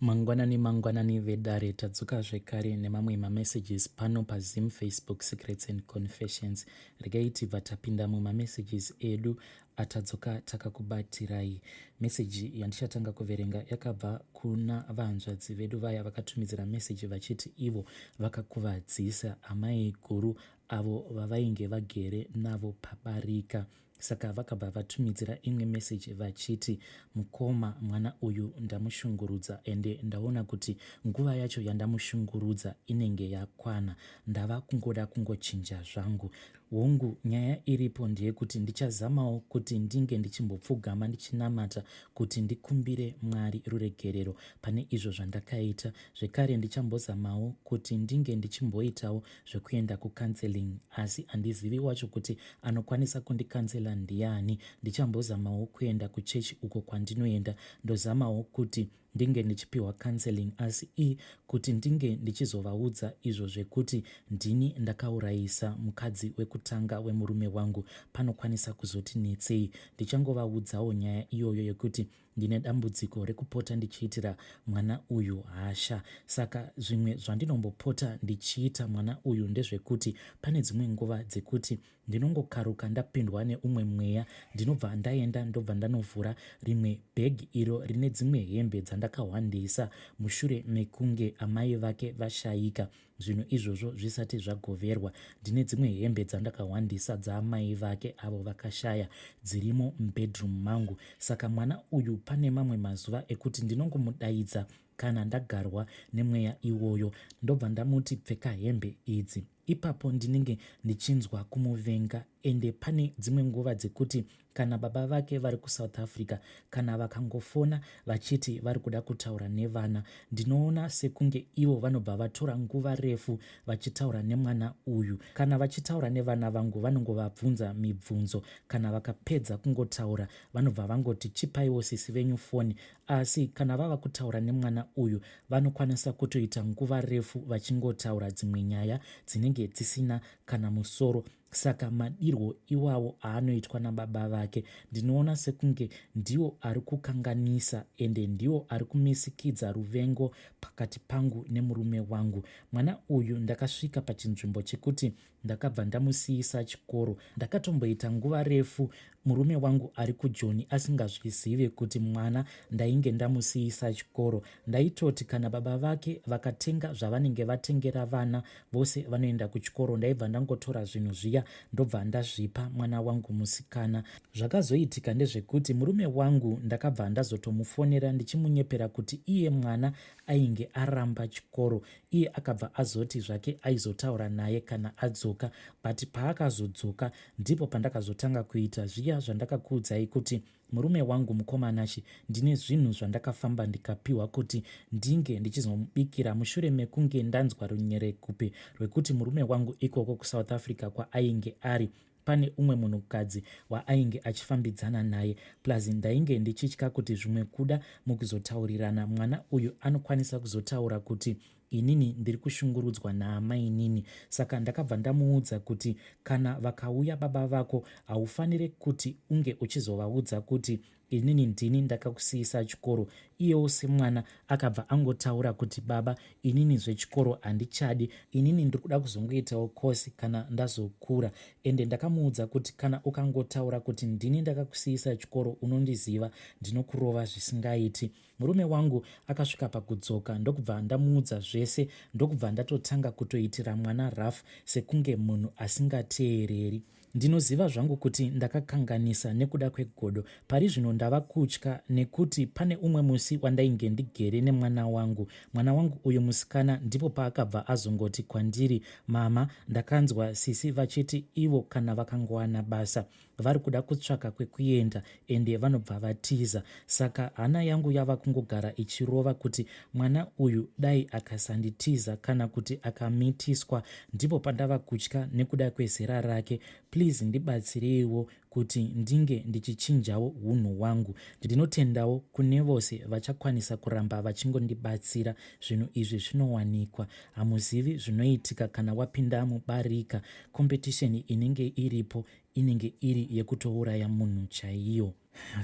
Mangwanani mangwanani vedare, tadzoka zvekare nemamwe mamessages pano paZim Facebook Secrets and Confessions. Regai tibva tapinda mumamessages edu atadzoka takakubatirai. Meseji yandichatanga kuverenga yakabva kuna vahanzvadzi vedu vaya vakatumidzira meseji vachiti ivo vakakuvadzisa amai guru avo vavainge vagere navo pabarika. Saka vakabva vatumidzira imwe message vachiti, Mukoma, mwana uyu ndamushungurudza ende ndaona kuti nguva yacho yandamushungurudza inenge yakwana. Ndava kungoda kungochinja zvangu. Hongu, nyaya iripo ndeyekuti ndichazamawo kuti ndinge ndichimbopfugama ndichinamata kuti ndikumbire Mwari ruregerero pane izvo zvandakaita. Zvekare ndichambozamawo kuti ndinge ndichimboitawo zvekuenda kucounseling asi handizivi wacho kuti anokwanisa kundikansela ndiani. Ndichambozamawo kuenda kuchechi uko kwandinoenda ndozamawo kuti ndinge ndichipiwa counseling asi i kuti ndinge ndichizovaudza izvo zvekuti ndini ndakaurayisa mukadzi wekutanga wemurume wangu panokwanisa kuzoti netsei. Ndichangovaudzawo nyaya iyoyo yekuti Ndine dambudziko rekupota ndichiitira mwana uyu hasha saka zvimwe zvandinombopota ndichiita mwana uyu ndezvekuti pane dzimwe nguva dzekuti ndinongokaruka ndapindwa neumwe mweya ndinobva ndaenda ndobva ndanovhura rimwe bhegi iro rine dzimwe hembe dzandakahwandisa mushure mekunge amai vake vashaika. Zvinhu izvozvo zvisati zvagoverwa, ndine dzimwe hembe dzandakahwandisa dzaamai vake avo vakashaya dzirimo mubedroom mangu. Saka mwana uyu pane mamwe mazuva ekuti ndinongomudaidza kana ndagarwa nemweya iwoyo ndobva ndamuti pfeka hembe idzi. Ipapo ndinenge ndichinzwa kumuvenga ende pane dzimwe nguva dzekuti kana baba vake vari kuSouth Africa kana vakangofona vachiti vari kuda kutaura nevana ndinoona sekunge ivo vanobva vatora nguva refu vachitaura nemwana uyu. Kana vachitaura nevana vangu vanongovabvunza mibvunzo kana vakapedza kungotaura vanobva vangoti chipaiwo sisi venyu foni asi kana vava kutaura nemwana uyu vanokwanisa kutoita nguva refu vachingotaura dzimwe nyaya dzinenge dzisina kana musoro. Saka madirwo iwawo aanoitwa nababa vake ndinoona sekunge ndiwo ari kukanganisa ende ndiwo ari kumisikidza ruvengo pakati pangu nemurume wangu. Mwana uyu ndakasvika pachinzvimbo chekuti ndakabva ndamusiisa chikoro. Ndakatomboita nguva refu murume wangu ari kuJoni asingazvizive kuti mwana ndainge ndamusiisa chikoro. Ndaitoti kana baba vake vakatenga zvavanenge vatengera vana vose vanoenda kuchikoro ndaibva ndangotora zvinhu zviya ndobva ndazvipa mwana wangu musikana. Zvakazoitika ndezvekuti murume wangu ndakabva ndazotomufonera ndichimunyepera kuti iye mwana ainge aramba chikoro. Iye akabva azoti zvake aizotaura naye kana adzoka but paakazodzoka ndipo pandakazotanga kuita zviya zvandakakuudzai kuti Murume wangu mukoma Nashy ndine zvinhu zvandakafamba ndikapiwa kuti ndinge ndichizomubikira mushure mekunge ndanzwa runyerekupe rwekuti murume wangu ikoko kuSouth Africa kwaainge ari pane umwe munhukadzi waainge achifambidzana naye plus ndainge ndichitya kuti zvimwe kuda mukuzotaurirana mwana uyu anokwanisa kuzotaura kuti Inini ndiri kushungurudzwa naamainini saka ndakabva ndamuudza kuti kana vakauya baba vako haufanire kuti unge uchizovaudza kuti inini ndini ndakakusiisa chikoro. Iyewo semwana akabva angotaura kuti baba inini zvechikoro handichadi inini ndiri kuda kuzongoitawo kosi kana ndazokura. Ende ndakamuudza kuti kana ukangotaura kuti ndini ndakakusiisa chikoro unondiziva ndinokurova zvisingaiti. Murume wangu akasvika pakudzoka ndokubva ndamuudza zvese ndokubva ndatotanga kutoitira mwana rough sekunge munhu asingateereri. Ndinoziva zvangu kuti ndakakanganisa nekuda kwegodo. Pari zvino ndava kutya nekuti pane umwe musi wandainge ndigere nemwana wangu. Mwana wangu uyu musikana ndipo paakabva azongoti kwandiri, Mama, ndakanzwa sisi vachiti ivo kana vakangowana basa vari kuda kutsvaka kwekuenda ende vanobva vatiza saka hana yangu yava kungogara ichirova kuti mwana uyu dai akasanditiza kana kuti akamitiswa ndipo pandava kutya nekuda kwezera rake please ndibatsireiwo kuti ndinge ndichichinjawo hunhu hwangu ndinotendawo kune vose vachakwanisa kuramba vachingondibatsira zvinhu izvi zvinowanikwa hamuzivi zvinoitika kana wapinda mubarika competition inenge iripo. inenge iri yekutouraya munhu chaiyo.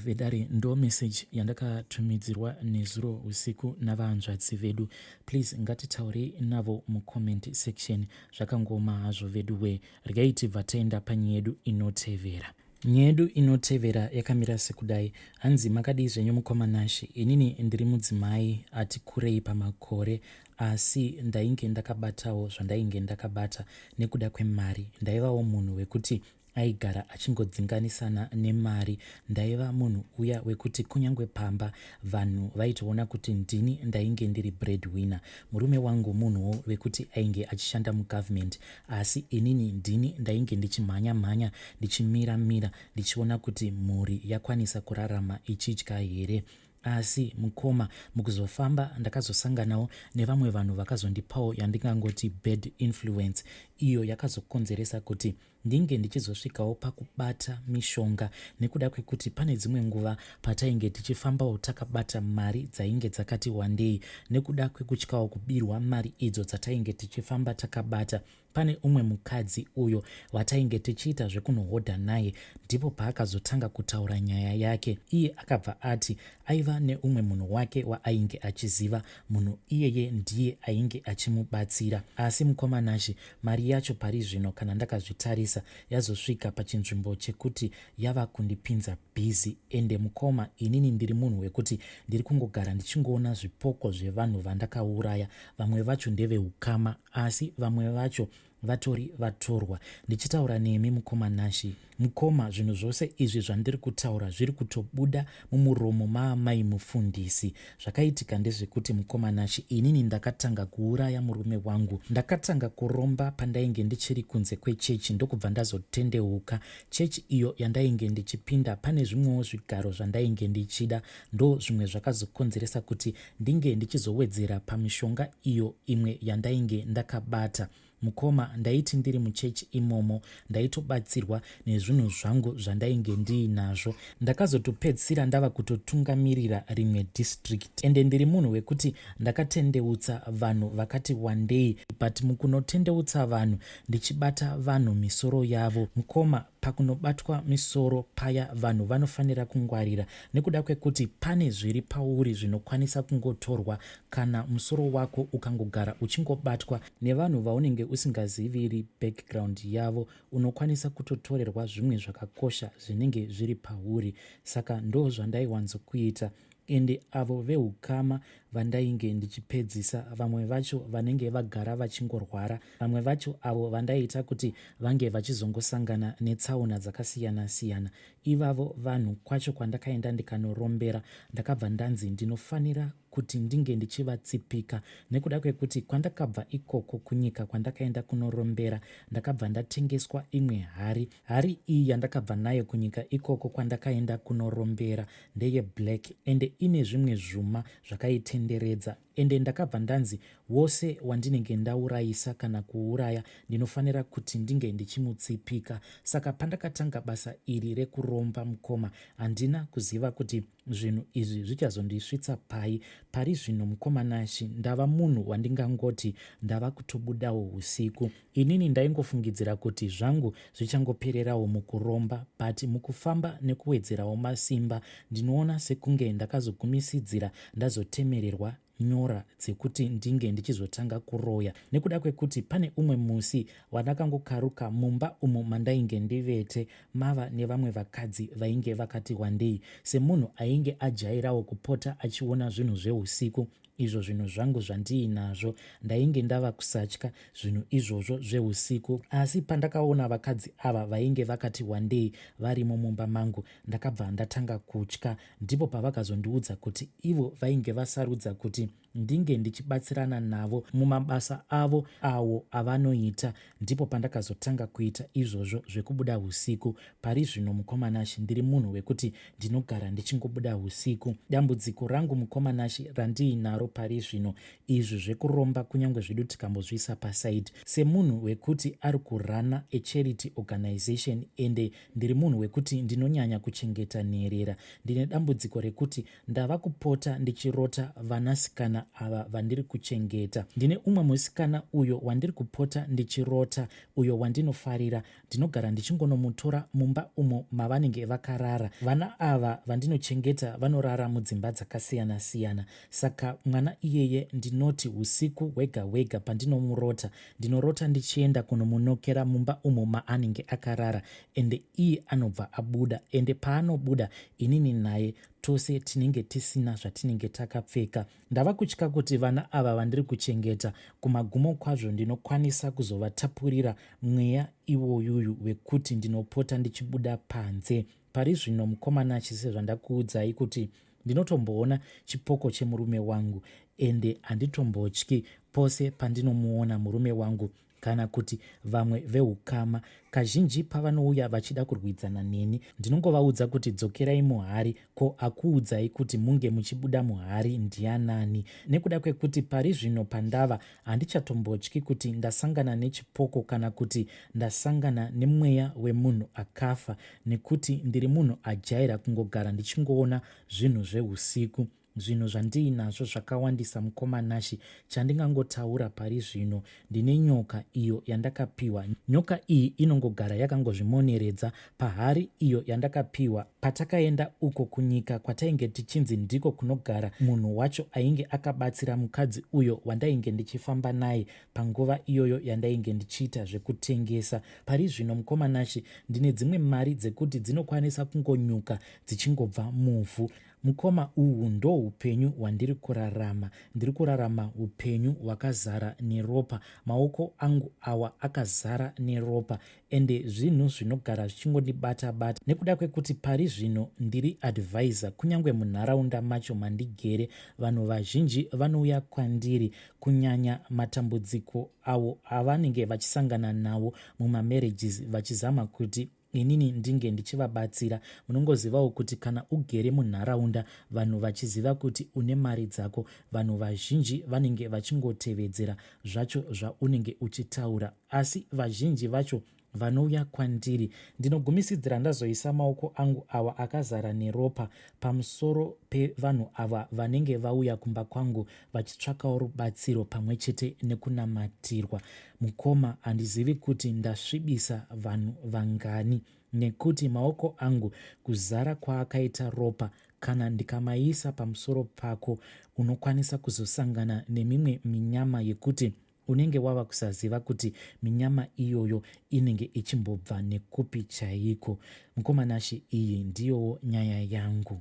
Vedare, ndo message yandakatumidzirwa nezuro usiku navahanzvadzi vedu. Please ngatitaurei navo mucomment section. Zvakangooma hazvo vedu wee. Regai tibva taenda panyaya yedu inotevera. Nyaya yedu inotevera yakamira sekudai. Hanzi makadii zvenyu mukoma Nashe. Inini ndiri mudzimai ati kurei pamakore asi ndainge ndakabatawo zvandainge ndakabata nekuda kwemari. Ndaivawo munhu wekuti aigara achingodzinganisana nemari. Ndaiva munhu uya wekuti kunyange pamba vanhu vaitoona kuti ndini ndainge ndiri breadwinner. Murume wangu munhuwo wekuti ainge achishanda mugovernment asi inini ndini ndainge ndichimhanya mhanya ndichimira mira ndichiona kuti mhuri yakwanisa kurarama ichidya here. Asi mukoma mukuzofamba ndakazosanganawo nevamwe vanhu vakazondipawo yandingangoti bad influence iyo yakazokonzeresa kuti ndinge ndichizosvikawo pakubata mishonga nekuda kwekuti pane dzimwe nguva patainge tichifambawo takabata mari dzainge dzakati wandei nekuda kwekutyawo kubirwa mari idzo dzatainge tichifamba takabata. Pane umwe mukadzi uyo watainge tichiita zvekunohodha naye ndipo paakazotanga kutaura nyaya yake. Iye akabva ati aiva neumwe munhu wake waainge achiziva. Munhu iyeye ndiye ainge achimubatsira. Asi mukoma Nashe, mari yacho pari zvino kana ndakazvitarisa yazosvika pachinzvimbo chekuti yava kundipinza busy. Ende mukoma inini ndiri munhu wekuti ndiri kungogara ndichingoona zvipoko zvevanhu vandakauraya. Vamwe vacho ndeveukama asi vamwe vacho vatori vatorwa. Ndichitaura nemi mukoma Nashy. Mukoma zvinhu zvose izvi zvandiri kutaura zviri kutobuda mumuromo maamai mufundisi. Zvakaitika ndezvekuti mukoma Nashy inini ndakatanga kuuraya murume wangu. Ndakatanga kuromba pandainge ndichiri kunze kwechechi ndokubva ndazotendeuka. Chechi iyo yandainge ndichipinda pane zvimwewo zvigaro zvandainge ndichida ndo zvimwe zvakazokonzeresa kuti ndinge ndichizowedzera pamishonga iyo imwe yandainge ndakabata. Mukoma ndaiti ndiri muchechi imomo ndaitobatsirwa nezvinhu zvangu zvandainge ndiinazvo. Ndakazotopedzisira ndava kutotungamirira rimwe district ende ndiri munhu wekuti ndakatendeutsa vanhu vakati wandei but mukunotendeutsa vanhu ndichibata vanhu misoro yavo mukoma pakunobatwa misoro paya vanhu vanofanira kungwarira nekuda kwekuti pane zviri pauri zvinokwanisa kungotorwa kana musoro wako ukangogara uchingobatwa nevanhu vaunenge usingaziviri background yavo unokwanisa kutotorerwa zvimwe zvakakosha zvinenge zviri pauri saka ndozvandaiwanzokuita Ende avo vehukama vandainge ndichipedzisa vamwe vacho vanenge vagara vachingorwara vamwe vacho avo vandaiita kuti vange vachizongosangana netsaona dzakasiyana siyana ivavo vanhu kwacho kwandakaenda ndikanorombera ndakabva ndanzi ndinofanira kuti ndinge ndichivatsipika nekuda kwekuti kwandakabva ikoko kunyika kwandakaenda kunorombera ndakabva ndatengeswa imwe hari hari iyi yandakabva nayo kunyika ikoko kwandakaenda kunorombera ndeye black ende ine zvimwe zvuma zvakaitenderedza ende ndakabva ndanzi wose wandinenge ndaurayisa kana kuuraya ndinofanira kuti ndinge ndichimutsipika saka pandakatanga basa iri rekuromba mukoma handina kuziva kuti zvinhu izvi zvichazondisvitsa pai pari zvino mukoma Nashi ndava munhu wandingangoti ndava kutobudawo usiku Inini ndaingofungidzira kuti zvangu zvichangopererawo mukuromba but mukufamba nekuwedzerawo masimba ndinoona sekunge ndakazogumisidzira ndazotemererwa nyora dzekuti ndinge ndichizotanga kuroya nekuda kwekuti pane umwe musi wandakangokaruka mumba umo mandainge ndivete mava nevamwe vakadzi vainge vakati wandei semunhu ainge ajairawo kupota achiona zvinhu zveusiku Izvo zvinhu zvangu zvandiinazvo ndainge ndava kusatya zvinhu izvozvo zveusiku asi pandakaona vakadzi ava vainge vakati wandei varimo mumba mangu ndakabva ndatanga kutya. Ndipo pavakazondiudza kuti ivo vainge vasarudza kuti ndinge ndichibatsirana navo mumabasa avo awo avanoita. Ndipo pandakazotanga kuita izvozvo zvekubuda husiku. Pari zvino mukoma Nashy ndiri munhu wekuti ndinogara ndichingobuda husiku. Dambudziko rangu mukoma Nashy randiinaro. naro pari zvino izvi zvekuromba kunyange zvedu tikambozviisa paside semunhu wekuti ari kurana a charity organization ende ndiri munhu wekuti ndinonyanya kuchengeta nherera ndine dambudziko rekuti ndava kupota ndichirota vanasikana ava vandiri kuchengeta ndine umwe musikana uyo wandiri kupota ndichirota uyo wandinofarira Ndinogara ndichingonomutora mumba umo mavanenge vakarara. Vana ava vandinochengeta vanorara mudzimba dzakasiyana-siyana. Saka mwana iyeye ndinoti usiku hwega hwega pandinomurota, ndinorota ndichienda kunomunokera mumba umo maanenge akarara ende iye anobva abuda. Ende paanobuda inini naye tose tinenge tisina zvatinenge takapfeka. Ndava kutya kuti vana ava vandiri kuchengeta, kumagumo kwazvo ndinokwanisa kuzovatapurira mweya iwoyuyu wekuti ndinopota ndichibuda panze. Pari zvino mukoma Nashy sezvandakuudzai kuti ndinotomboona chipoko chemurume wangu ende handitombotyi pose pandinomuona murume wangu kana kuti vamwe veukama. Kazhinji pavanouya vachida kurwidzana neni, ndinongovaudza kuti dzokerai muhari, ko akuudzai kuti munge muchibuda muhari ndianani? Nekuda kwekuti pari zvino pandava handichatombotyi kuti ndasangana nechipoko kana kuti ndasangana nemweya wemunhu akafa nekuti ndiri munhu ajaira kungogara ndichingoona zvinhu zvehusiku. Zvinhu zvandiinazvo zvakawandisa mukoma Nashy chandingangotaura pari zvino ndine nyoka iyo yandakapiwa. Nyoka iyi inongogara yakangozvimoneredza pahari iyo yandakapiwa patakaenda uko kunyika kwatainge tichinzi ndiko kunogara munhu wacho ainge akabatsira mukadzi uyo wandainge ndichifamba naye panguva iyoyo yandainge ndichiita zvekutengesa. Pari zvino mukoma Nashy ndine dzimwe mari dzekuti dzinokwanisa kungonyuka dzichingobva muvhu. Mukoma uhu ndohupenyu hwandiri kurarama. Ndiri kurarama hupenyu hwakazara neropa. Maoko angu awa akazara neropa ende zvinhu zvinogara zvichingondibata bata nekuda kwekuti pari zvino ndiri advisor kunyange munharaunda macho mandigere vanhu vazhinji vanouya kwandiri kunyanya matambudziko awo avanenge vachisangana nawo mumamarriages vachizama kuti inini ndinge ndichivabatsira. Munongozivawo kuti kana ugere munharaunda vanhu vachiziva kuti une mari dzako, vanhu vazhinji vanenge vachingotevedzera zvacho zvaunenge uchitaura. Asi vazhinji vacho vanouya kwandiri ndinogumisidzira ndazoisa maoko angu awa akazara neropa pamusoro pevanhu ava vanenge vauya kumba kwangu vachitsvakawo rubatsiro pamwe chete nekunamatirwa. Mukoma handizivi kuti ndasvibisa vanhu vangani nekuti maoko angu kuzara kwaakaita ropa kana ndikamaisa pamusoro pako unokwanisa kuzosangana nemimwe minyama yekuti unenge wava kusaziva kuti minyama iyoyo inenge ichimbobva nekupi chaiko. Mukoma Nashy iyi ndiyowo nyaya yangu.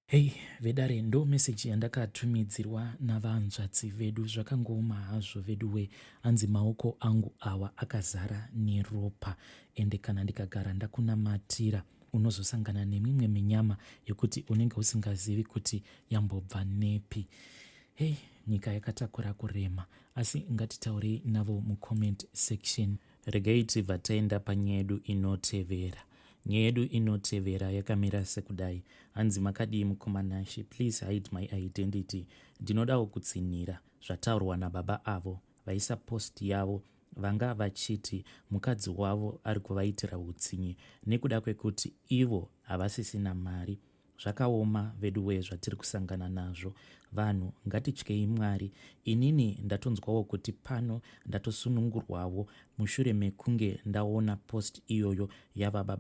Hey vedare ndo message yandakatumidzirwa navanzvadzi vedu zvakangooma hazvo veduwe hanzi maoko angu awa akazara neropa ende kana ndikagara ndakunamatira unozosangana nemimwe minyama yekuti unenge usingazivi kuti yambobva nepi hei nyika yakatakura kurema asi ngatitaurei navo mucomment section Regai tibva taenda panyaya yedu inotevera. Nyaya yedu inotevera yakamira sekudai. Hanzi makadii mukoma Nashe, please hide my identity. Ndinodawo kutsinhira zvataurwa nababa avo vaisa post yavo vanga vachiti mukadzi wavo ari kuvaitira hutsinye nekuda kwekuti ivo havasisina mari. Zvakaoma veduwee zvatiri kusangana nazvo. Vanhu ngatityei Mwari. Inini ndatonzwawo kuti pano ndatosunungurwawo mushure mekunge ndaona post iyoyo yababa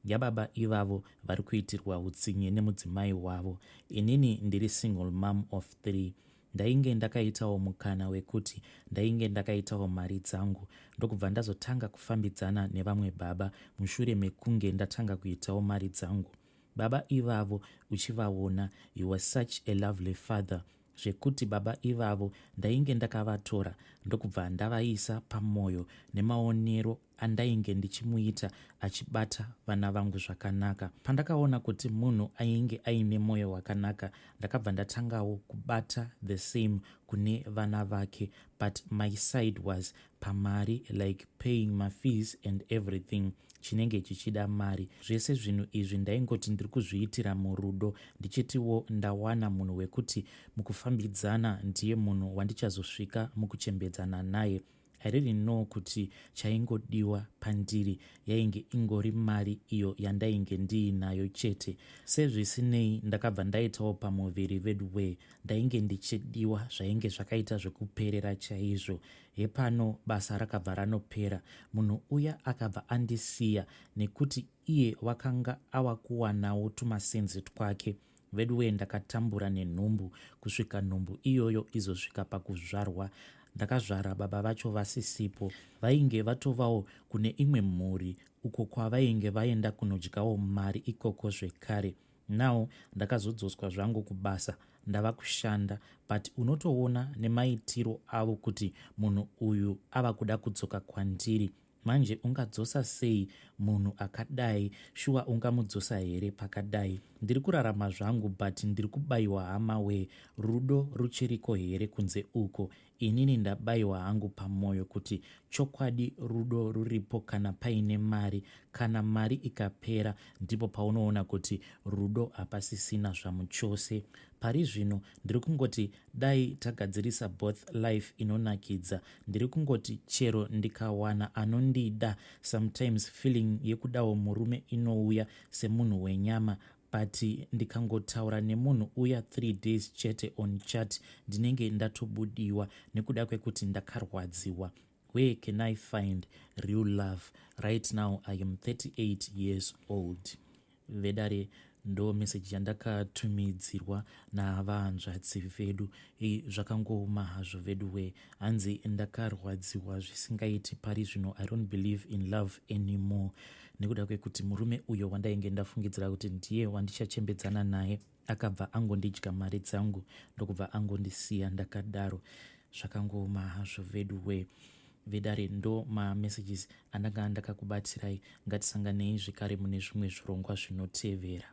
yababa ivavo vari kuitirwa hutsinye nemudzimai wavo. Inini ndiri single mum of three. Ndainge ndakaitawo mukana wekuti ndainge ndakaitawo mari dzangu ndokubva ndazotanga kufambidzana nevamwe baba mushure mekunge ndatanga kuitawo mari dzangu. Baba ivavo uchivaona he was such a lovely father zvekuti baba ivavo ndainge ndakavatora ndokubva ndavaisa pamoyo nemaonero andainge ndichimuita achibata vana vangu zvakanaka. Pandakaona kuti munhu ainge aine moyo wakanaka ndakabva ndatangawo kubata the same kune vana vake but my side was pamari like paying mafees and everything chinenge chichida mari. Zvese zvinhu izvi ndaingoti ndiri kuzviitira murudo ndichitiwo ndawana munhu wekuti mukufambidzana ndiye munhu wandichazosvika mukuchembedzana naye. I didn't know kuti chaingodiwa pandiri yainge ingori mari iyo yandainge ndiinayo chete. Sezvisinei ndakabva ndaitawo pamuviri veduwee ndainge ndichidiwa zvainge zvakaita zvekuperera chaizvo. Hepano basa rakabva ranopera munhu uya akabva andisiya nekuti iye wakanga awa kuwanawo tumasenzi twake. Veduwee ndakatambura nenhumbu kusvika nhumbu iyoyo izosvika pakuzvarwa. Ndakazvara baba vacho vasisipo. Vainge vatovawo kune imwe mhuri uko kwavainge vaenda kunodyawo mari ikoko zvekare. Now ndakazodzoswa zvangu kubasa ndava kushanda but unotoona nemaitiro avo kuti munhu uyu ava kuda kudzoka kwandiri. Manje ungadzosa sei munhu akadai shuwa ungamudzosa here pakadai. Ndiri kurarama zvangu but ndiri kubaiwa hama wee rudo ruchiriko here kunze uko. Inini ndabaiwa hangu pamoyo kuti chokwadi rudo ruripo kana paine mari. Kana mari ikapera ndipo paunoona kuti rudo hapasisina zvamuchose. Pari zvino ndiri kungoti dai tagadzirisa both life inonakidza. Ndiri kungoti chero ndikawana anondida sometimes feeling yekudawo murume inouya semunhu wenyama but ndikangotaura nemunhu uya 3 days chete on chat ndinenge ndatobudiwa nekuda kwekuti ndakarwadziwa. Where can I find real love? Right now I am 38 years old. Vedare ndo message yandakatumidzirwa navahanzvadzi vedu. Zvakangooma hazvo veduwee. Hanzi ndakarwadziwa zvisingaiti pari zvino I don't believe in love anymore nekuda kwekuti murume uyo wandainge ndafungidzira kuti ndiye wandichachembedzana naye akabva angondidya mari dzangu ndokubva angondisiya ndakadaro. Zvakangooma hazvo veduwee. Vedare ndo mamessages andanga ndakakubatirai. Ngatisanganei zvekare mune zvimwe zvirongwa zvinotevera.